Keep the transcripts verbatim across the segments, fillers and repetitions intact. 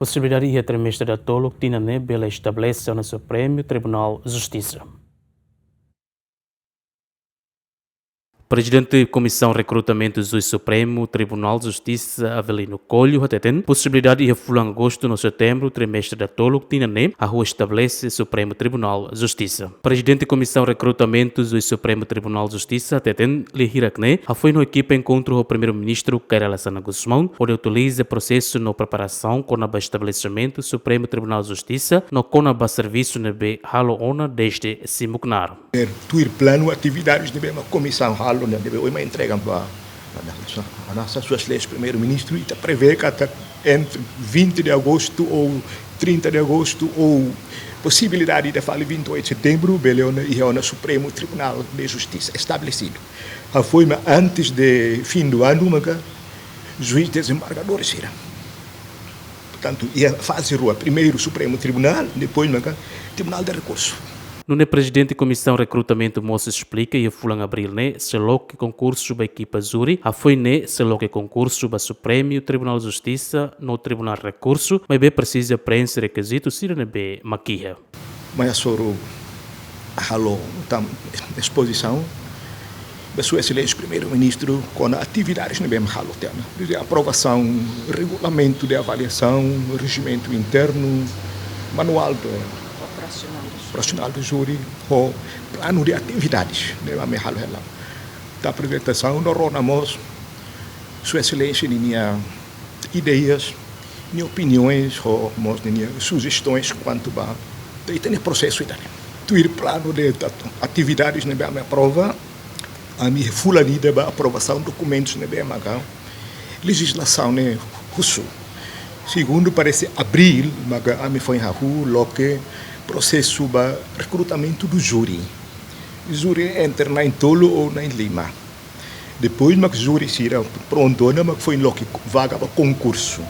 Posibilidade iha trimestre datoluk tinan ne'e bele estabelese ona Supremu Tribunál Justisa. Prezidente Komisaun Rekrutamentu Juís Supremu Tribunál Justisa Avelino Coelho hateten, posibilidade iha fulan agostu no setembru, trimestre datoluk tinan ne'e, hahú estabelese Supremu Tribunál Justisa. Prezidente Komisaun Rekrutamentu Juís Supremu Tribunál Justisa hateten, lia hirak ne'e hafoin ho ekipa enkontru ho Primeiru-Ministru Kay Rala Xanana Gusmão, hodi atualiza prosesu no preparasaun kona-ba estabelesimentu Supremu Tribunál Justisa no kona-ba servisu ne'ebé halo ona dezde simu knaar. Tuir planu atividades ne'ebé mak komisaun halo, ne'ebé ohin mak entrega ba Hanesan Sua Exelénsia Primeiru-Ministru, ita prevee katak entre vinte de agostu ou trinta de agostu ou posibilidade de fali vinte e oito de setembru, bele ona iha ona Supremu Tribunál de Justisa estabelesidu. Hafoin mak antes de fim do ano maka juís dezembargadór sira. Portantu, iha faze rua, primeiru Supremu Tribunál, depois maka Tribunál de Rekursu. Nune'e Prezidente Komisaun Rekrutamentu mós esplika iha fulan abríl ne'e sei loke konkursu ba ekipa júri, hafoin ne'e sei loke konkursu ba Supremu Tribunál Justisa no Tribunál Rekursu, maibé presiza preenxe rekizitu sira ne'ebé mak iha. Mai hasoru halo tan espozisaun ba Sua Exelénsia Primeiru-Ministru kona atividades ne'ebé mak halo tiha ona. Desde aprovasaun regulamentu de avaliasaun, rejimentu internu, manuál de Operasionál do júri. Operasionál do júri, ho planu de atividades ne'ebé mak halo hela. Ita aprezentasaun no rona mós Sua Exelénsia ninia ideias, ninia opinioens, ho mós ninia sujestaun kuantu ba ita-nia prosesu ida-ne'e. Tuir planu de atividades ne'ebé ami aprova, ami fulan ida ba aprovasaun dokumentus ne'ebé maka lejizlasaun ne'e husu. Segundu, parese abríl maka ami foin hahú loke prosesu ba rekrutamentu do júri. Júri entre na'in-tolu ou na'in-lima. Depois mak júri sira prontu ona mak foin loke vaga ba konkursu.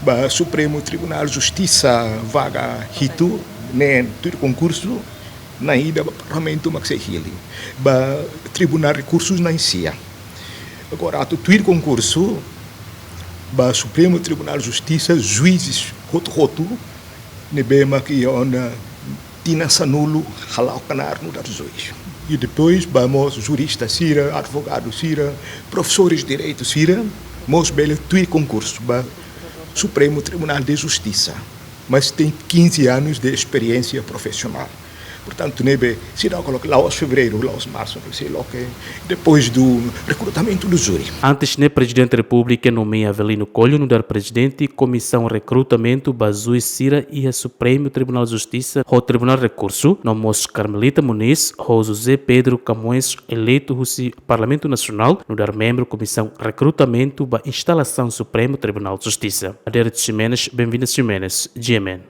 Ba Supremu Tribunál Justisa vaga hitu, neen tuir konkursu, na'in ida ba Parlamentu mak sei hili. Ba Tribunál Rekursu na'in-sia. Agora atu tuir konkursu, ba Supremu Tribunál Justisa juízes hotu-hotu ne'ebé mak iha ona tinan sanulu hala'o knaar nu'udar juís. I depois ba mós jurista sira, advogadu sira, profesores de direitu sira, mós bele tuir konkursu ba Supremu Tribunál de Justisa. Mas tem quinze anos de experiência profissional. Portantu, ne'ebé sira loke la'ós fevereiru, la'ós marsu, sei loke depois do recrutamento do júri. Antes ne'e Prezidente Repúblika nomeia Avelino Coelho nu'udar Prezidente Komisaun Rekrutamentu ba juís sira iha Supremu Tribunál Justisa ho Tribunál Rekursu, no mós Carmelita Moniz ho José Pedro Camões, eleitu husi Parlamentu Nasionál nu'udar membru Komisaun Rekrutamentu ba instalasaun Supremu Tribunál Justisa. Adérito Ximenes, Benvinda Ximenes, G M N.